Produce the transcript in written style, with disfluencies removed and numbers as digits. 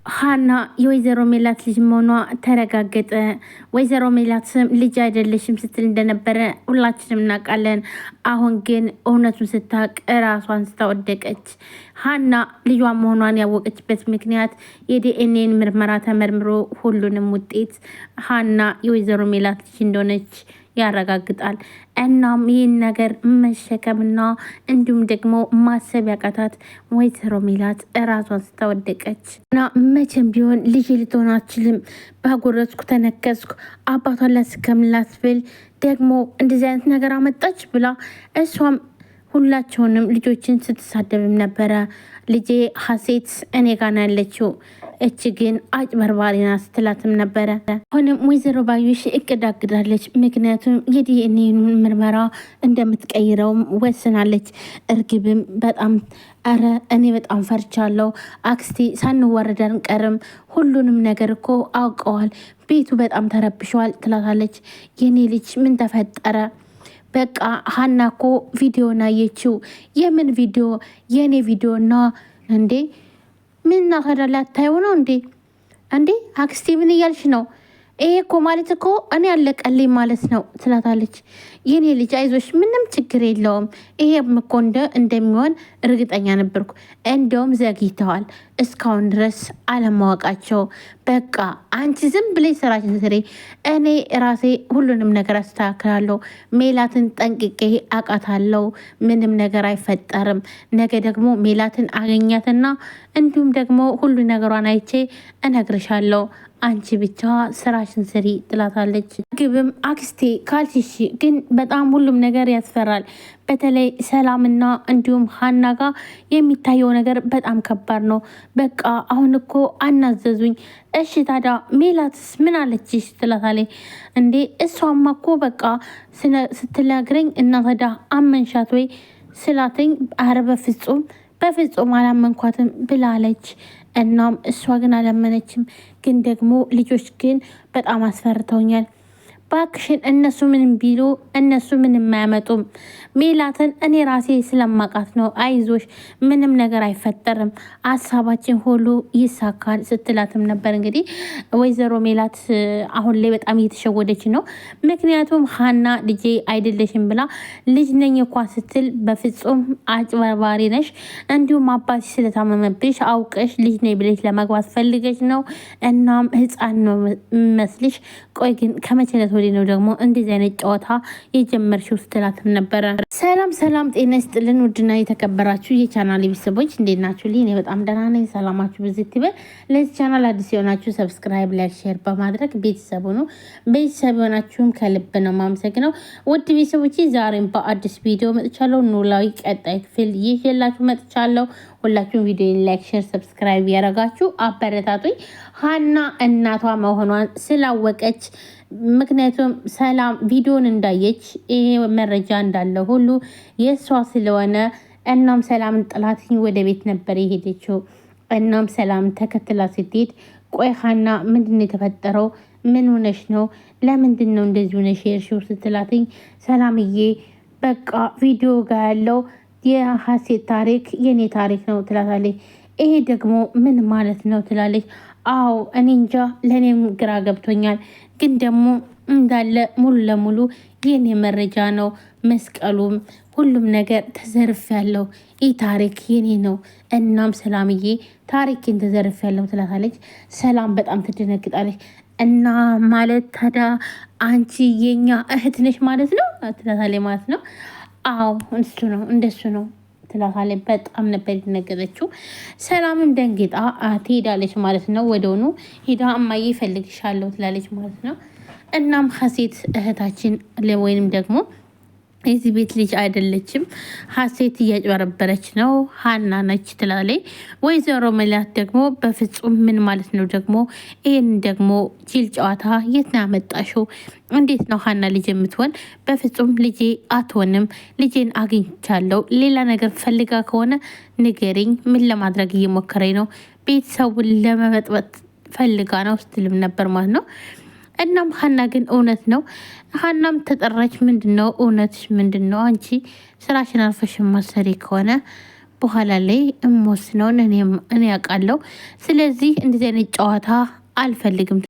ሀና የወይዘሮ ሜላት ልጅ መሆኗ ተረጋገጠ። ወይዘሮ ሜላት ልጅ አይደለሽም ስትል እንደነበረ ሁላችንም እናውቃለን። አሁን ግን እውነቱን ስታውቅ እራሷን ስታወደቀች። ሀና ልጇ መሆኗን ያወቀችበት ምክንያት የዲኤንኤን ምርመራ ተመርምሮ ሁሉንም ውጤት ሀና የወይዘሮ ሜላት ልጅ እንደሆነች ያረጋግጣል። እናም ይህን ነገር መሸከምና እንዲሁም ደግሞ ማሰብ ያቃታት ወይዘሮ ሜላት እራሷን ስታወደቀች እና መቼም ቢሆን ልጅ ልትሆን አትችልም፣ ባጎረስኩ ተነከስኩ፣ አባቷን ላስከምላት ብል ደግሞ እንደዚህ አይነት ነገር አመጣች ብላ እሷም ሁላቸውንም ልጆችን ስትሳደብም ነበረ። ልጄ ሀሴት እኔ ጋር ነው ያለችው፣ እች ግን አጭበርባሪ ናት ስትላትም ነበረ። አሁንም ወይዘሮ ባዩሽ እቅድ አግዳለች። ምክንያቱም የዲኤንኤ ምርመራ እንደምትቀይረውም ወስናለች። እርግብም በጣም ኧረ እኔ በጣም ፈርቻለሁ አክስቴ፣ ሳንዋረድ አንቀርም። ሁሉንም ነገር እኮ አውቀዋል፣ ቤቱ በጣም ተረብሸዋል ትላታለች። የኔ ልጅ ምን ተፈጠረ? በቃ ሀና እኮ ቪዲዮን አየችው። የምን ቪዲዮ? የእኔ ቪዲዮ ና እንዴ? ምን ታዲያ ላታየው ነው እንዴ? እንዴ አክስቴ ምን እያልሽ ነው? ይሄ እኮ ማለት እኮ እኔ ያለቀልኝ ማለት ነው ትላታለች። የኔ ልጅ አይዞሽ፣ ምንም ችግር የለውም። ይሄም እኮ እንደሚሆን እርግጠኛ ነበርኩ። እንደውም ዘግይተዋል እስካሁን ድረስ አለማወቃቸው። በቃ አንቺ ዝም ብለሽ ስራሽን ስሪ፣ እኔ ራሴ ሁሉንም ነገር አስተካክላለሁ። ሜላትን ጠንቅቄ አውቃታለሁ። ምንም ነገር አይፈጠርም። ነገ ደግሞ ሜላትን አገኛትና እንዲሁም ደግሞ ሁሉ ነገሯን አይቼ እነግርሻለሁ። አንቺ ብቻ ስራሽን ስሪ ትላታለች። ግብም አክስቴ ካልሽሺ ግን በጣም ሁሉም ነገር ያስፈራል። በተለይ ሰላምና እንዲሁም ሀና ጋ የሚታየው ነገር በጣም ከባድ ነው። በቃ አሁን እኮ አናዘዙኝ። እሺ ታዲያ ሜላትስ ምን አለችሽ? ትላታለች። እንዴ እሷማ እኮ በቃ ስትነግረኝ እና ታዲያ አመንሻት ወይ ስላትኝ፣ አረ በፍጹም በፍጹም አላመንኳትም ብላለች። እናም እሷ ግን አላመነችም። ግን ደግሞ ልጆች ግን በጣም አስፈርተውኛል። ባክሽን እነሱ ምንም ቢሉ እነሱ ምንም አያመጡም። ሜላትን እኔ ራሴ ስለማቃት ነው። አይዞሽ ምንም ነገር አይፈጠርም፣ ሀሳባችን ሁሉ ይሳካል ስትላትም ነበር። እንግዲህ ወይዘሮ ሜላት አሁን ላይ በጣም እየተሸወደች ነው። ምክንያቱም ሀና ልጄ አይደለሽም ብላ ልጅ ነኝ እኳ ስትል በፍጹም አጭበርባሪ ነሽ፣ እንዲሁም አባትሽ ስለታመመብሽ አውቀሽ ልጅ ነኝ ብለሽ ለመግባት ፈልገሽ ነው። እናም ህፃን ነው መስልሽ። ቆይ ግን ከመቼ ዕለት ወዲህ ነው ደግሞ እንደዚህ አይነት ጨዋታ የጀመርሽው ስትላትም ነበረ። ሰላም ሰላም፣ ጤና ይስጥልን ውድና የተከበራችሁ የቻናል ቤተሰቦች እንዴት ናችሁ? እኔ በጣም ደህና ነኝ። ሰላማችሁ ብዝት ይበል። ለዚህ ቻናል አዲስ የሆናችሁ subscribe፣ like፣ share በማድረግ ቤተሰብ ሁኑ። ቤተሰብ የሆናችሁም ከልብ ነው ማመሰግነው። ውድ ቤተሰቦች ዛሬም በአዲስ ቪዲዮ መጥቻለሁ። ኖላዊ ቀጣይ ክፍል ይዤላችሁ መጥቻለሁ። ሁላችሁም ቪዲዮን like፣ share፣ subscribe ያደረጋችሁ አበረታቱኝ። ሀና እናቷ መሆኗን ስላወቀች ምክንያቱም ሰላም ቪዲዮን እንዳየች ይሄ መረጃ እንዳለ ሁሉ የእሷ ስለሆነ እናም ሰላምን ጥላትኝ ወደ ቤት ነበር የሄደችው። እናም ሰላም ተከትላ ስትሄድ ቆይ ሀና ምንድን ነው የተፈጠረው? ምን ሆነሽ ነው? ለምንድን ነው እንደዚህ ሆነሽ የሄድሽው? ስትላትኝ ሰላምዬ በቃ ቪዲዮ ጋር ያለው የሀሴት ታሪክ የኔ ታሪክ ነው ትላታለች። ይሄ ደግሞ ምን ማለት ነው ትላለች። አዎ እኔ እንጃ ለእኔም ግራ ገብቶኛል። ግን ደግሞ እንዳለ ሙሉ ለሙሉ የኔ መረጃ ነው። መስቀሉም ሁሉም ነገር ተዘርፍ ያለው ይህ ታሪክ የኔ ነው። እናም ሰላምዬ ታሪኬን ተዘርፍ ያለው ትላታለች። ሰላም በጣም ትደነግጣለች። እና ማለት ታዲያ አንቺ የኛ እህት ነሽ ማለት ነው ትላታለች ማለት ነው። አዎ እሱ ነው እንደሱ ነው ትላታለች። በጣም ነበር የደነገጠችው። ሰላምም ደንግጣ ትሄዳለች ማለት ነው። ወደውኑ ሄዳ እማዬ እፈልግሻለሁ ትላለች ማለት ነው። እናም ሀሴት እህታችን ወይንም ደግሞ የዚህ ቤት ልጅ አይደለችም፣ ሀሴት እያጭበረበረች ነው፣ ሀና ነች ትላለች። ወይዘሮ መላት ደግሞ በፍጹም ምን ማለት ነው ደግሞ ይህን ደግሞ ጅል ጨዋታ የት ነው ያመጣሽው? እንዴት ነው ሀና ልጅ የምትሆን? በፍጹም ልጄ አትሆንም። ልጄን አግኝቻለሁ። ሌላ ነገር ፈልጋ ከሆነ ንገሪኝ። ምን ለማድረግ እየሞከረኝ ነው? ቤተሰቡን ለመበጥበጥ ፈልጋ ነው ስትልም ነበር ማለት ነው። እናም ሀና ግን እውነት ነው። ሀናም ተጠራች። ምንድን ነው እውነትሽ ምንድን ነው? አንቺ ስራሽን አርፈሽ ማሰሪ ከሆነ በኋላ ላይ እምወስነውን እኔ ያውቃለሁ። ስለዚህ እንደዚህ አይነት ጨዋታ አልፈልግም።